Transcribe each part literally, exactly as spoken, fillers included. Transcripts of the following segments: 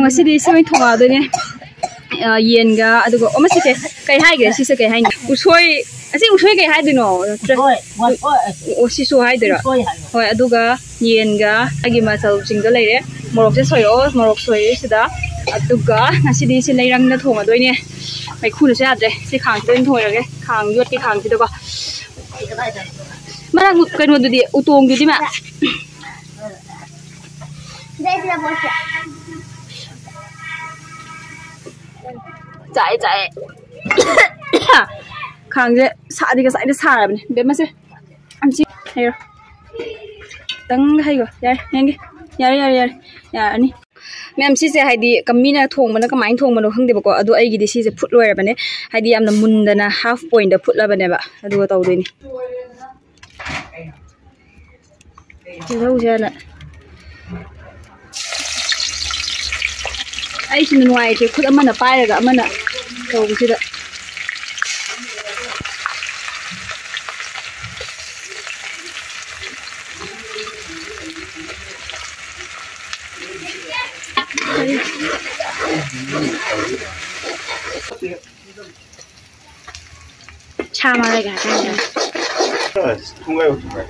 ꯉꯁꯤꯗꯤ ꯁꯤ ꯑꯣꯏꯅ ꯊꯣꯡꯉꯛꯑꯗꯣꯏꯅꯦ꯫ ꯑ, ꯌꯦꯟꯒ, ꯑꯗꯨꯒ, ꯑꯣ, ꯃꯁꯤꯁꯦ ꯀꯩ ꯍꯥꯏꯒꯦ? ꯁꯤꯁꯦ ꯀꯩ ꯍꯥꯏꯅꯤ? ꯎꯁꯣꯏ, ꯑꯁꯤ ꯎꯁꯣꯏ ꯀꯩ ꯍꯥꯏꯗꯣꯏꯅꯣ? ꯎꯁꯣꯏ, ꯋꯥꯁꯣꯏ꯫ ꯑꯣ, ꯁꯤꯁꯨ ꯍꯥꯏꯗꯣꯏꯔꯥ? ꯎꯁꯣꯏ ꯍꯥꯏꯌꯣ꯫ ꯍꯣꯏ, ꯑꯗꯨꯒ ꯌꯦꯟꯒ ꯑꯩꯒꯤ ꯃꯆꯜꯁꯤꯡꯗꯣ ꯂꯩꯔꯦ꯫ ꯃꯣꯔꯣꯛꯁꯦ ꯁꯣꯏꯔꯛꯑꯣ, ꯃꯣꯔꯣꯛ ꯁꯣꯏꯔꯦ ꯁꯤꯗ꯫ ꯑꯗꯨꯒ ꯉꯁꯤꯗꯤ ꯁꯤ ꯂꯩꯔꯪꯅ ꯊꯣꯡꯉꯗꯣꯏꯅꯦ꯫ ꯃꯩꯈꯨꯅꯁꯨ ꯌꯥꯗ꯭ꯔꯦ꯫ ꯁꯤ ꯈꯥꯡꯁꯤꯗ ꯑꯣꯏꯅ ꯊꯣꯡꯉꯒꯦ꯫ ꯈꯥꯡ ꯌꯣꯠꯀꯤ ꯈꯥꯡꯁꯤꯗꯀꯣ꯫ ꯃꯥ ꯀꯩꯅꯣꯗꯨꯗꯤ, ꯎꯇꯣꯡꯗꯨꯗꯤ ꯃꯥ꯫ ꯆꯥꯛꯑꯦ, ꯆꯥꯛꯑꯦ꯫ ꯈꯥꯡꯁꯦ ꯁꯥꯗꯤ ꯉꯁꯥꯏꯅ ꯁꯥꯔꯕꯅꯦ, ꯕꯦꯝꯃꯁꯦ꯫ ꯑꯝꯁꯤ ꯍꯩꯔꯣ꯫ ꯈꯤꯇꯪ ꯍꯩꯒꯣ꯫ ꯌꯥꯔꯦ, ꯌꯦꯡꯒꯦ꯫ ꯌꯥꯔꯦ, ꯌꯥꯔꯦ, ꯌꯥꯔꯦ꯫ ꯌꯥꯔꯅꯤ꯫ ꯃꯌꯥꯝ, ꯁꯤꯁꯦ ꯍꯥꯏꯗꯤ ꯀ-, ꯃꯤꯅ ꯊꯣꯡꯕꯅ ꯀꯃꯥꯏꯅ ꯊꯣꯡꯕꯅꯣ ꯈꯪꯗꯦꯕꯀꯣ, ꯑꯗꯣ ꯑꯩꯒꯤꯗꯤ ꯁꯤꯁꯦ ꯐꯨꯠ ꯂꯣꯏꯔꯕꯅꯦ꯫ ꯍꯥꯏꯗꯤ ꯌꯥꯝꯅ ꯃꯨꯟꯗꯅ half boilꯗ ꯐꯨꯠꯂꯕꯅꯦꯕ, ꯑꯗꯨꯒ ꯇꯧꯗꯣꯏꯅꯤ꯫ ꯇꯤꯜꯍꯧꯁꯦ ꯍꯥꯟꯅ꯫ ꯑꯩꯁꯤꯅ ꯅꯨꯡꯉꯥꯏꯇꯦ, ꯈꯨꯠ ꯑꯃꯅ ꯄꯥꯏꯔꯒ ꯑꯃꯅ ꯇꯧꯕꯁꯤꯗ꯫ ꯁꯥ ꯃꯔꯣꯏꯒ ꯍꯥꯞꯆꯤꯟꯕꯤꯔꯣ꯫ ꯑꯁ, ꯊꯨꯡꯒꯥꯏ ꯊꯨꯡꯒꯥꯏ꯫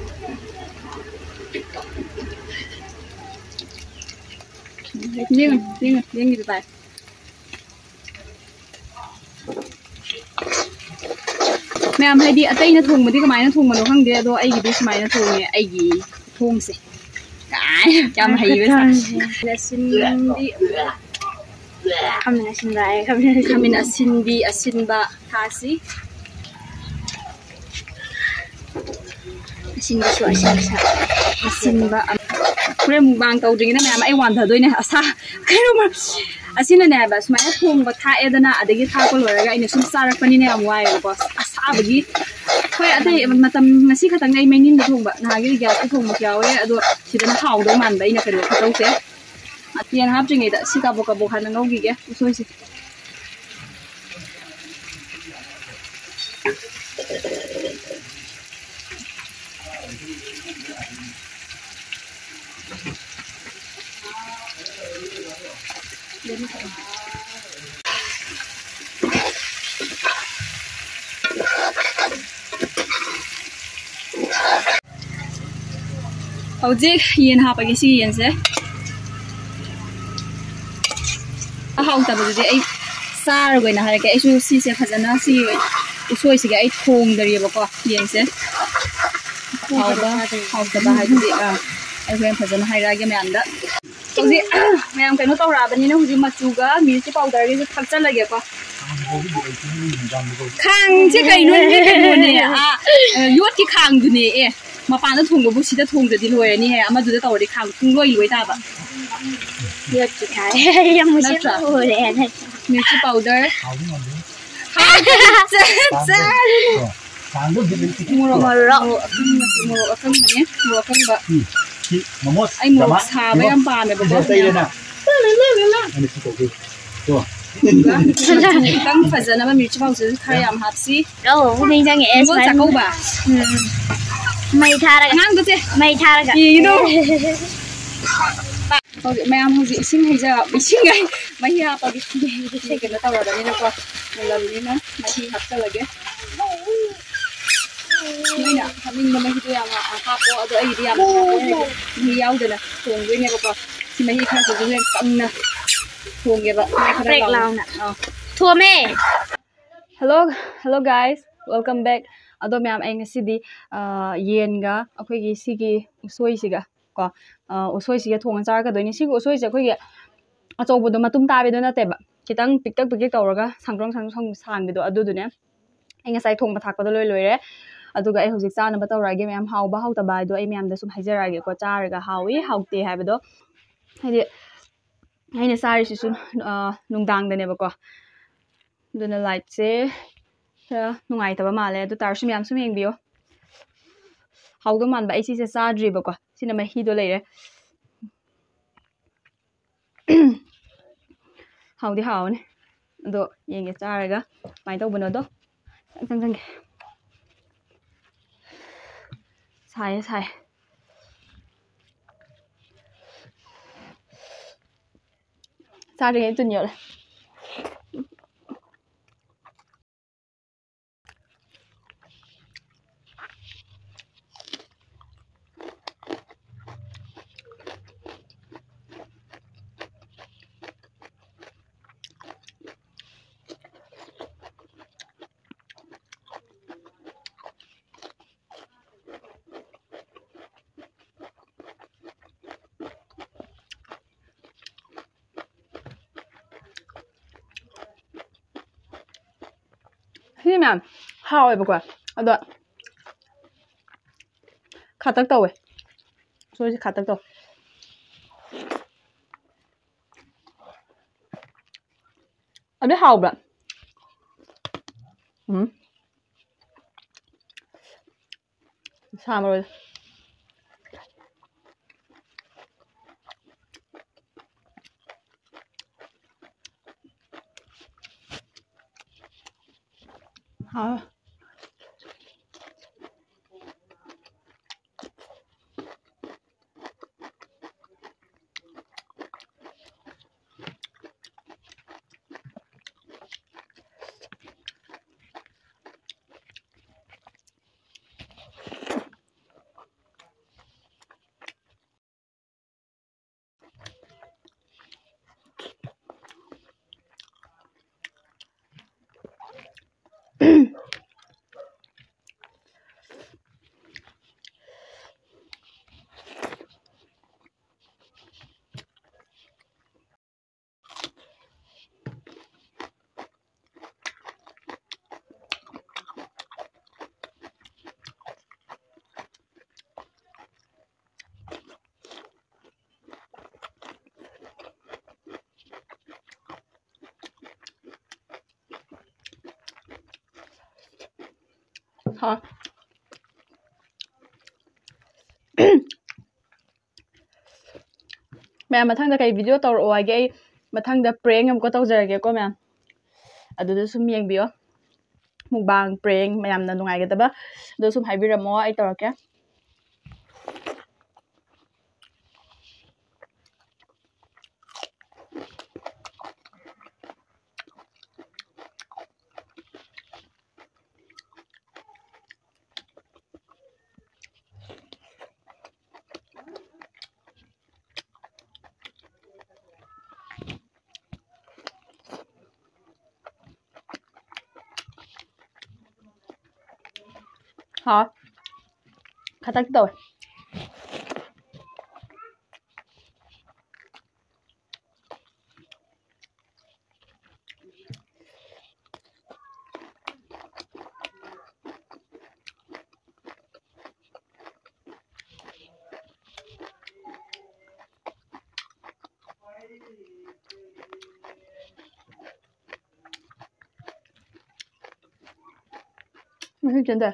ꯌꯦꯡꯉꯨ, ꯌꯦꯡꯉꯨ, ꯌꯦꯡꯉꯤꯗꯣ ꯇꯥꯏ꯫ ꯃꯌꯥꯝ, ꯍꯥꯏꯗꯤ ꯑꯇꯩꯅ ꯊꯣꯡꯕꯗꯤ ꯀꯃꯥꯏꯅ ꯊꯣꯡꯕꯅꯣ ꯈꯪꯗꯦ, ꯑꯗꯣ ꯑꯩꯒꯤꯗꯤ ꯁꯨꯃꯥꯏꯅ ꯊꯣꯡꯉꯦ, ꯑꯩꯒꯤ ꯈꯨꯊꯣꯡꯁꯦ꯫ ꯀꯥꯏ, ꯌꯥꯝ ꯍꯩꯕ ꯁꯥꯏ꯫ ꯈꯨꯊꯣꯡꯁꯦ꯫ ꯂꯁꯤꯡꯗꯤ ꯈꯥꯃꯦꯟ ꯑꯁꯤꯟꯕ ꯍꯥꯏꯌꯦ, ꯈꯥꯃꯦꯟ ꯑꯁꯤꯟꯕ꯫ ꯈꯥꯃꯦꯟ ꯑꯁꯤꯟꯕꯤ, ꯑꯁꯤꯟꯕ ꯊꯥꯁꯤ꯫ ꯑꯁꯤꯟꯕꯁꯨ, ꯑꯁꯤꯟꯕꯁꯨ, ꯑꯁꯤꯟꯕ ꯑꯃ꯫ ꯍꯣꯔꯦꯟ mukbang ꯇꯧꯗ꯭ꯔꯤꯉꯩꯗ ꯃꯌꯥꯝ ꯑꯩ ꯋꯥꯟꯊꯗꯣꯏꯅꯦ꯫ ꯑꯁꯥ-, ꯀꯩꯅꯣ, ꯑꯁꯤꯅꯅꯦ ꯍꯥꯏꯕ, ꯁꯨꯃꯥꯏꯅ ꯊꯣꯡꯕ ꯊꯥꯛꯑꯦꯗꯅ, ꯑꯗꯒꯤ ꯊꯥꯛꯄ ꯂꯣꯏꯔꯒ ꯑꯩꯅ ꯁꯨꯝ ꯆꯥꯔꯛꯄꯅꯤꯅ ꯌꯥꯝ ꯋꯥꯏꯑꯦꯕꯀꯣ꯫ ꯑꯁꯥꯕꯒꯤ, ꯍꯣꯏ, ꯑꯇꯩ ꯃꯇꯝ, ꯉꯁꯤ ꯈꯛꯇꯪ ꯑꯩ ꯃꯩꯅꯤꯟꯗ ꯊꯣꯡꯕ, ꯅꯍꯥꯟꯒꯩ gasꯇ ꯊꯣꯡꯕꯁꯨ ꯌꯥꯎꯋꯦ, ꯑꯗꯣ ꯁꯤꯗꯅ ꯍꯥꯎꯗꯧ ꯃꯥꯟꯕ ꯑꯩꯅ ꯀꯩꯅꯣ ꯈꯨꯇꯧꯁꯦ꯫ ꯌꯦꯟ ꯍꯥꯞꯇ꯭ꯔꯤꯉꯩꯗ ꯁꯤ ꯀꯥꯕꯣꯛ ꯀꯥꯕꯣꯛ ꯍꯥꯟꯅ ꯉꯧꯈꯤꯒꯦ, ꯎꯁꯣꯏꯁꯦ꯫ ꯍꯧꯖꯤꯛ ꯌꯦꯟ ꯍꯥꯞꯄꯒꯦ꯫ ꯁꯤ ꯌꯦꯟꯁꯦ ꯍꯥꯎꯇꯕꯗꯨꯗꯤ ꯑꯩ ꯆꯥꯔꯒ ꯑꯣꯏꯅ ꯍꯥꯏꯔꯛꯀꯦ꯫ ꯑꯩꯁꯨ ꯁꯤꯁꯦ ꯐꯖꯅ, ꯁꯤ ꯎꯁꯣꯏꯁꯤꯒ ꯑꯩ ꯊꯣꯡꯗꯔꯤꯕꯀꯣ ꯌꯦꯟꯁꯦ꯫ ꯍꯥꯎꯕ ꯍꯥꯎꯇꯕ ꯍꯥꯏꯗꯨꯗꯤ, ꯑꯥ, ꯑꯩ ꯍꯣꯔꯦꯟ ꯐꯖꯅ ꯍꯥꯏꯔꯛꯑꯒꯦ ꯃꯌꯥꯝꯗ꯫ ꯍꯧꯖꯤꯛ ꯃꯌꯥꯝ ꯀꯩꯅꯣ ꯇꯧꯔꯛꯑꯕꯅꯤꯅ ꯍꯧꯖꯤꯛ ꯃꯆꯨꯒ ꯃꯤꯔꯆꯤ ꯄꯥꯎꯗꯔꯒꯤꯁꯨ ꯊꯥꯛꯆꯜꯂꯒꯦꯀꯣ꯫ ꯈꯥꯡꯁꯦ ꯀꯩꯅꯣꯅꯦ, ꯀꯩꯅꯣꯅꯦ, ꯑꯥ, ꯌꯣꯠꯀꯤ ꯈꯥꯡꯗꯨꯅꯦ꯫ ꯑꯦ, ꯃꯄꯥꯟꯗ ꯊꯣꯡꯕꯕꯨ ꯁꯤꯗ ꯊꯣꯡꯗ꯭ꯔꯗꯤ ꯂꯣꯏꯔꯅꯤꯍꯦ꯫ ꯑꯃꯗꯨꯗ ꯇꯧꯔꯗꯤ ꯈꯥꯡ ꯄꯨꯡꯂꯣꯏ ꯂꯣꯏ ꯇꯥꯕ꯫ ꯌꯣꯠꯀꯤ ꯈꯥꯡ꯫ ꯌꯥꯝ ꯃꯨꯁꯤꯟ ꯅꯠꯇ꯭ꯔꯥ? ꯃꯨꯔꯦ꯫ ꯃꯤꯔꯆꯤ ꯄꯥꯎꯗꯔ꯫ ꯆꯥꯔꯅꯤ꯫ ꯃꯣꯔꯣꯛ, ꯃꯣꯔꯣꯛ ꯑꯀꯪꯕꯁꯦ, ꯃꯣꯔꯣꯛ ꯑꯀꯪꯕꯅꯦ, ꯃꯣꯔꯣꯛ ꯑꯀꯪꯕ꯫ ꯎꯝ꯫ ꯁꯤ ꯃꯣꯃꯣꯁ ꯑꯩ ꯃꯣꯔꯣꯛ ꯖꯃꯥ ꯁꯥꯕ ꯏꯕꯣ ꯌꯥꯝ ꯄꯥꯝꯃꯦꯕꯀꯣ꯫ ꯁꯤꯗ ꯇꯩꯔꯦꯅ꯫ ꯑꯩꯅ ꯁꯤ ꯇꯧꯗꯣꯏ꯫ ꯇꯣ꯫ ꯑꯗꯨꯒ ꯃꯆꯨ ꯈꯤꯇꯪ ꯐꯖꯅꯕ ꯃꯤꯔꯆꯤ ꯄꯥꯎꯗꯔꯁꯨ ꯈꯔ ꯌꯥꯝ ꯍꯥꯞꯁꯤ꯫ ꯑꯧ, ꯅꯤꯡꯁꯤꯡꯉꯛꯑꯦ ꯅꯤꯡꯉꯣꯜ ꯁꯨꯃꯥꯏꯅ꯫ ꯆꯥꯛꯀꯧꯕ꯫ ꯎꯝ꯫ ꯃꯩ ꯊꯥꯔꯒ꯫ ꯑꯉꯥꯡꯗꯣ ꯆꯦ꯫ ꯃꯩ ꯊꯥꯔꯒ꯫ ꯀꯤꯅꯣ꯫ ꯍꯧꯖꯤꯛ ꯃꯌꯥꯝ ꯍꯧꯖꯤꯛ ꯏꯁꯤꯡ ꯍꯩꯖ-, ꯏꯁꯤꯡ ꯍꯩ-, ꯃꯍꯤ ꯍꯥꯞꯄꯒꯦ꯫ ꯏꯁꯤꯡ ꯀꯩꯅꯣ ꯇꯧꯔꯕꯅꯤꯅꯀꯣ, ꯃꯨꯜꯂꯕꯅꯤꯅ ꯃꯍꯤ ꯍꯥꯞꯆꯜꯂꯒꯦ꯫ ꯅꯣꯏꯅ ꯍꯥꯞꯅꯤꯡꯕ ꯃꯍꯤꯗꯣ ꯌꯥꯝ ꯍꯥꯞꯄꯣ, ꯑꯗꯣ ꯑꯩꯒꯤꯗꯤ ꯌꯥꯝ ꯍꯥꯞꯄꯣꯏ, ꯍꯥꯏꯗꯤ ꯃꯍꯤ ꯌꯥꯎꯗꯅ ꯊꯣꯡꯗꯣꯏꯅꯦꯕꯀꯣ꯫ ꯁꯤ ꯃꯍꯤ ꯈꯔꯁꯤꯁꯨ ꯍꯦꯟꯅ ꯀꯪꯅ ꯊꯣꯡꯒꯦꯕ, ꯃꯍꯤ ꯈꯔ ꯄ꯭ꯔꯦꯛ ꯂꯥꯎꯅ꯫ ꯂꯥꯎꯅ꯫ ꯑꯥ꯫ ꯊꯣꯝꯃꯦ꯫ Hello, hello guys, welcome back. ꯑꯗꯣ ꯃꯌꯥꯝ, ꯑꯩ ꯉꯁꯤꯗꯤ, ꯑꯥ, ꯌꯦꯟꯒ ꯑꯩꯈꯣꯏꯒꯤ ꯁꯤꯒꯤ ꯎꯁꯣꯏꯁꯤꯒ ꯀꯣ, ꯑꯥ, ꯎꯁꯣꯏꯁꯤꯒ ꯊꯣꯡꯉ ꯆꯥꯔꯛꯀꯗꯣꯏꯅꯤ꯫ ꯁꯤꯒꯤ ꯎꯁꯣꯏꯁꯦ ꯑꯩꯈꯣꯏꯒꯤ ꯑꯆꯧꯕꯗꯣ ꯃꯇꯨꯝ ꯇꯥꯕꯤꯗꯣ ꯅꯠꯇꯦꯕ, ꯈꯤꯇꯪ ꯄꯤꯛꯇꯛ ꯄꯤꯛꯇꯛ ꯇꯧꯔꯒ ꯁꯥꯡꯗ꯭ꯔꯣꯡ ꯁꯥꯡꯗ꯭ꯔꯣꯡ ꯁꯥꯡꯕꯤꯗꯣ ꯑꯗꯨꯗꯨꯅꯦ꯫ ꯑꯩ ꯉꯁꯥꯏ ꯊꯣꯡꯕ ꯊꯥꯛꯄꯗꯣ ꯂꯣꯏ ꯂꯣꯏꯔꯦ꯫ ꯑꯗꯨꯒ ꯑꯩ ꯍꯧꯖꯤꯛ ꯆꯥꯅꯕ ꯇꯧꯔꯛꯑꯒꯦ꯫ ꯃꯌꯥꯝ ꯍꯥꯎꯕ ꯍꯥꯎꯇꯕ ꯍꯥꯏꯗꯣ ꯑꯩ ꯃꯌꯥꯝꯗ ꯁꯨꯝ ꯍꯥꯏꯖꯔꯛꯑꯒꯦꯀꯣ, ꯆꯥꯔꯒ ꯍꯥꯎꯏ ꯍꯥꯎꯇꯦ ꯍꯥꯏꯕꯗꯣ꯫ ꯍꯥꯏꯗꯤ ꯑꯩꯅ ꯆꯥꯔꯤꯁꯤꯁꯨ, ꯑ, ꯅꯨꯡꯗꯥꯡꯗꯅꯦꯕꯀꯣ꯫ ꯑꯗꯨꯅ ꯂꯥꯏꯠꯁꯦ ꯈꯔ ꯅꯨꯡꯉꯥꯏꯇꯕ ꯃꯥꯜꯂꯦ꯫ ꯑꯗꯨ ꯇꯥꯔꯁꯨ ꯃꯌꯥꯝ ꯁꯨꯝ ꯌꯦꯡꯕꯤꯌꯣ꯫ ꯍꯥꯎꯗꯧ ꯃꯥꯟꯕ꯫ ꯑꯩ ꯁꯤꯁꯦ ꯆꯥꯗ꯭ꯔꯤꯕꯀꯣ꯫ ꯁꯤꯅ ꯃꯍꯤꯗꯣ ꯂꯩꯔꯦ꯫ ꯍꯥꯎꯗꯤ ꯍꯥꯎꯅꯤ꯫ ꯑꯗꯣ ꯌꯦꯡꯒꯦ ꯆꯥꯔꯒ ꯀꯃꯥꯏꯅ ꯇꯧꯕꯅꯣꯗꯣ꯫ ꯆꯪ, ꯆꯪ, ꯆꯪꯒꯦ꯫ ꯁꯥꯏꯌꯦ, ꯁꯥꯏꯌꯦ꯫ ꯆꯥꯗ꯭ꯔꯤꯉꯩ ꯇꯨꯟ ꯌꯣꯠꯂꯦ꯫ ꯁꯤꯗꯤ ꯃꯌꯥꯝ ꯍꯥꯎꯋꯦꯕꯀꯣ, ꯑꯗꯣ ꯈꯥꯇꯛ ꯇꯧꯋꯦ꯫ ꯎꯁꯣꯏꯁꯦ ꯈꯥꯇꯛ ꯇꯧꯋꯦ꯫ ꯑꯗꯨ ꯍꯥꯎꯕ꯭ꯔꯥ? ꯎꯝ꯫ ꯁꯥ ꯃꯔꯣꯏ꯫ ꯍꯥꯎꯋꯦ꯫ ꯍꯥꯎ꯫ ꯃꯌꯥꯝ, ꯃꯊꯪꯗ ꯀꯩ video ꯇꯧꯔꯛꯑꯣ ꯍꯥꯏꯒꯦ? ꯑꯩ ꯃꯊꯪꯗ prank ꯑꯃꯨꯛꯀ ꯇꯧꯖꯔꯒꯦꯀꯣ ꯃꯌꯥꯝ, ꯑꯗꯨꯗ ꯁꯨꯝ ꯌꯦꯡꯕꯤꯌꯣ꯫ Mukbang prank ꯃꯌꯥꯝꯅ ꯅꯨꯡꯉꯥꯏꯒꯗꯕ, ꯑꯗꯨ ꯁꯨꯝ ꯍꯥꯏꯕꯤꯔꯝꯃꯣ, ꯑꯩ ꯇꯧꯔꯛꯀꯦ꯫ ꯍꯥꯎ꯫ ꯈꯇꯛ ꯇꯧꯋꯦ꯫ ꯉꯁꯤ ꯆꯦꯟꯗꯣꯏ꯫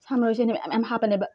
ꯁꯥ ꯃꯔꯣꯏꯁꯦ ꯑꯩꯅ ꯃꯌꯥꯝ ꯃꯌꯥꯝ ꯍꯥꯞꯄꯅꯦꯕ꯫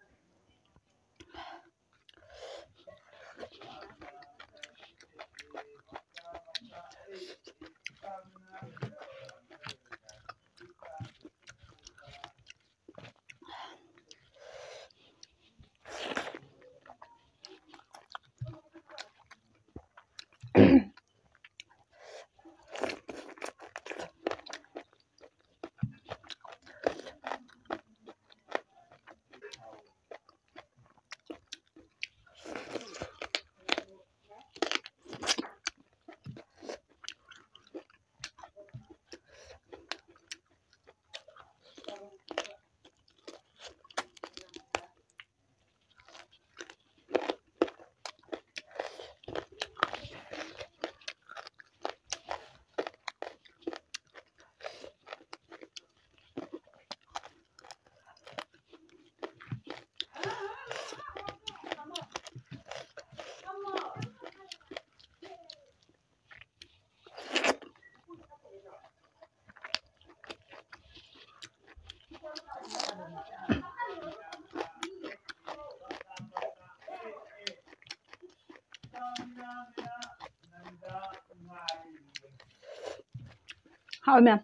ꯍꯥꯎꯋꯦ ꯃꯌꯥꯝ꯫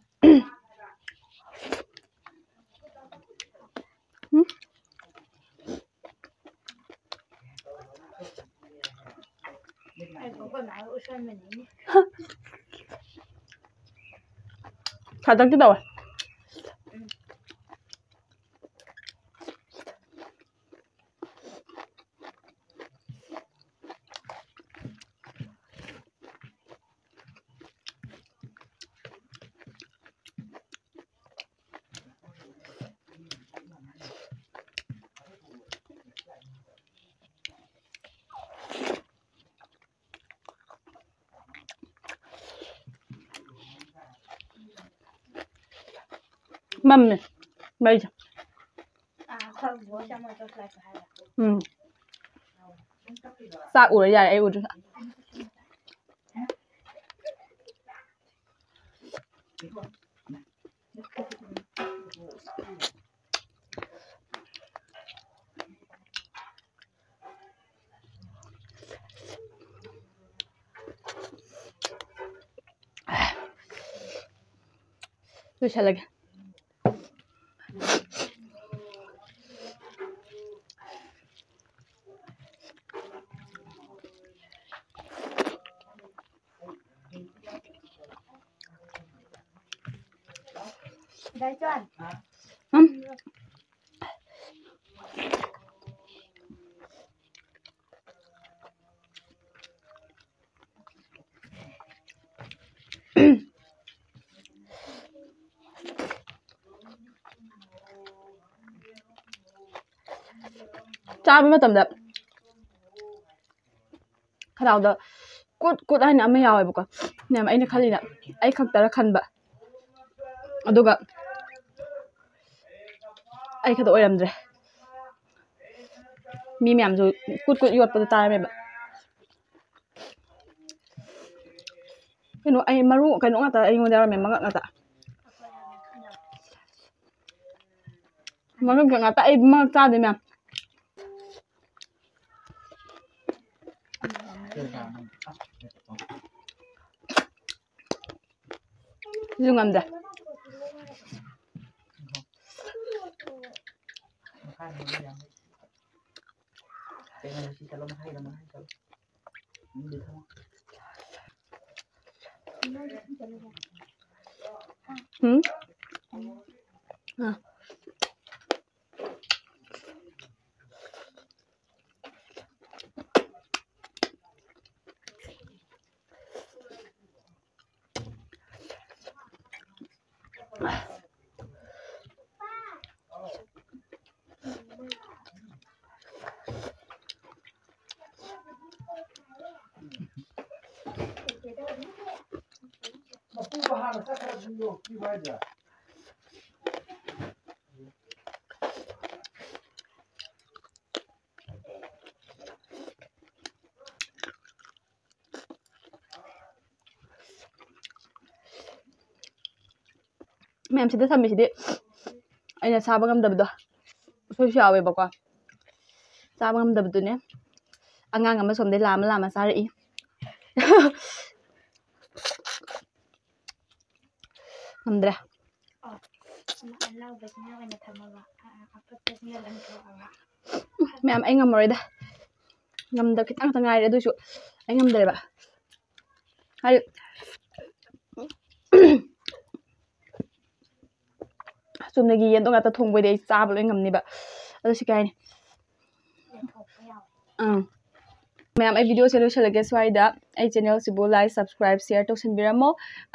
ꯎꯝ꯫ ꯁꯥꯇꯛꯇꯤ ꯇꯧꯋꯦ꯫ ꯃꯝꯃꯦ ꯃꯩꯁꯦ꯫ ꯎꯝ꯫ ꯆꯥꯛ ꯎꯔ ꯌꯥꯔꯦ ꯑꯩ ꯎꯗ꯭ꯔꯁꯨ꯫ ꯂꯣꯏꯁꯜꯂꯒꯦ꯫ ꯎꯝ꯫ ꯆꯥꯕ ꯃꯇꯝꯗ ꯈꯅꯥꯎꯗ ꯀꯨꯠ ꯀꯨꯠ ꯍꯥꯏꯅ ꯑꯃ ꯌꯥꯎꯋꯦꯕꯀꯣ꯫ ꯃꯌꯥꯝ ꯑꯩꯅ ꯈꯜꯂꯤꯅ ꯑꯩ ꯈꯛꯇꯔ ꯈꯟꯕ꯫ ꯑꯗꯨꯒ ꯑꯩ ꯈꯛꯇ ꯑꯣꯏꯔꯝꯗ꯭ꯔꯦ꯫ ꯃꯤ ꯃꯌꯥꯝꯁꯨ ꯀꯨꯠ ꯀꯨꯠ ꯌꯣꯠꯄꯗꯣ ꯇꯥꯔꯝꯃꯦꯕ꯫ ꯀꯩꯅꯣ, ꯑꯩ ꯃꯔꯨ ꯀꯩꯅꯣ ꯉꯥꯛꯇ ꯑꯩꯉꯣꯟꯗ ꯌꯥꯎꯔꯝꯃꯦ, ꯃꯉꯛ ꯉꯥꯛꯇ꯫ ꯃꯉꯛ ꯉꯥꯛꯇ, ꯑꯩ ꯃꯉꯛ ꯆꯥꯗꯦ ꯃꯌꯥꯝ꯫ ꯁꯤꯁꯨ ꯉꯝꯗ꯭ꯔꯦ꯫ ꯎꯝ? ꯑꯥ꯫ ꯃꯌꯥꯝ ꯁꯤꯗ ꯊꯝꯃꯤꯁꯤꯗꯤ ꯑꯩꯅ ꯆꯥꯕ ꯉꯝꯗꯕꯗꯣ ꯎꯁꯣꯏꯁꯨ ꯌꯥꯎꯋꯦꯕꯀꯣ꯫ ꯆꯥꯕ ꯉꯝꯗꯕꯗꯨꯅꯦ꯫ ꯑꯉꯥꯡ ꯑꯃ ꯁꯣꯝꯗꯩ ꯂꯥꯝꯃ ꯂꯥꯝꯃ ꯆꯥꯔꯛꯏ꯫ ꯉꯝꯗ꯭ꯔꯦ꯫ ꯑꯣ, ꯑꯃ ꯑꯅꯧꯕꯁꯤꯅ ꯑꯣꯏꯅ ꯊꯝꯃꯕ, ꯑ-, ꯑ-, ꯑꯄꯠꯄꯁꯤꯅ ꯂꯪꯊꯣꯛꯑꯕ꯫ ꯃꯌꯥꯝ, ꯑꯩ ꯉꯝꯃꯔꯣꯏꯗ꯫ ꯉꯝꯗꯕ ꯈꯤꯇꯪ ꯈꯛꯇ ꯉꯥꯏꯔꯦ, ꯑꯗꯨꯏꯁꯨ ꯑꯩ ꯉꯝꯗ꯭ꯔꯦꯕ꯫ ꯍꯥꯏꯗꯤ, ꯆꯨꯝꯅꯒꯤ ꯌꯦꯟꯗꯣ ꯉꯥꯛꯇ ꯊꯣꯡꯕ ꯑꯣꯏꯗꯤ ꯑꯩ ꯆꯥꯕ ꯂꯣꯏ ꯉꯝꯅꯤꯕ꯫ ꯑꯗꯨ ꯁꯤ ꯀꯩ ꯍꯥꯏꯅꯤ? ꯂꯦꯟꯊꯣꯛꯄ ꯌꯥꯎꯋꯦ꯫ ꯑꯪ꯫ ꯃꯌꯥꯝ, ꯑꯩ videoꯁꯦ ꯂꯣꯏꯁꯤꯜꯂꯒꯦ ꯁ꯭ꯋꯥꯏꯗ꯫ ꯑꯩ channelꯁꯤꯕꯨ like, subscribe, share ꯇꯧꯁꯤꯟꯕꯤꯔꯝꯃꯣ꯫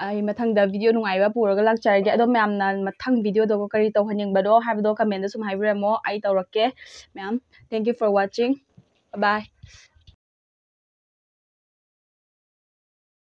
ꯑꯩ ꯃꯊꯪꯗ video ꯅꯨꯡꯉꯥꯏꯕ ꯄꯨꯔꯒ ꯂꯥꯛꯆꯔꯒꯦ꯫ ꯑꯗꯣ ꯃꯌꯥꯝꯅ ꯃꯊꯪ videoꯗ ꯀꯔꯤ ꯇꯧꯍꯟꯅꯤꯡꯕꯅꯣ ꯍꯥꯏꯕꯗꯣ commentꯗ ꯁꯨꯝ ꯍꯥꯏꯕꯤꯔꯝꯃꯣ, ꯑꯩ ꯇꯧꯔꯛꯀꯦ꯫ ꯃꯌꯥꯝ, thank you for watching. Bye bye.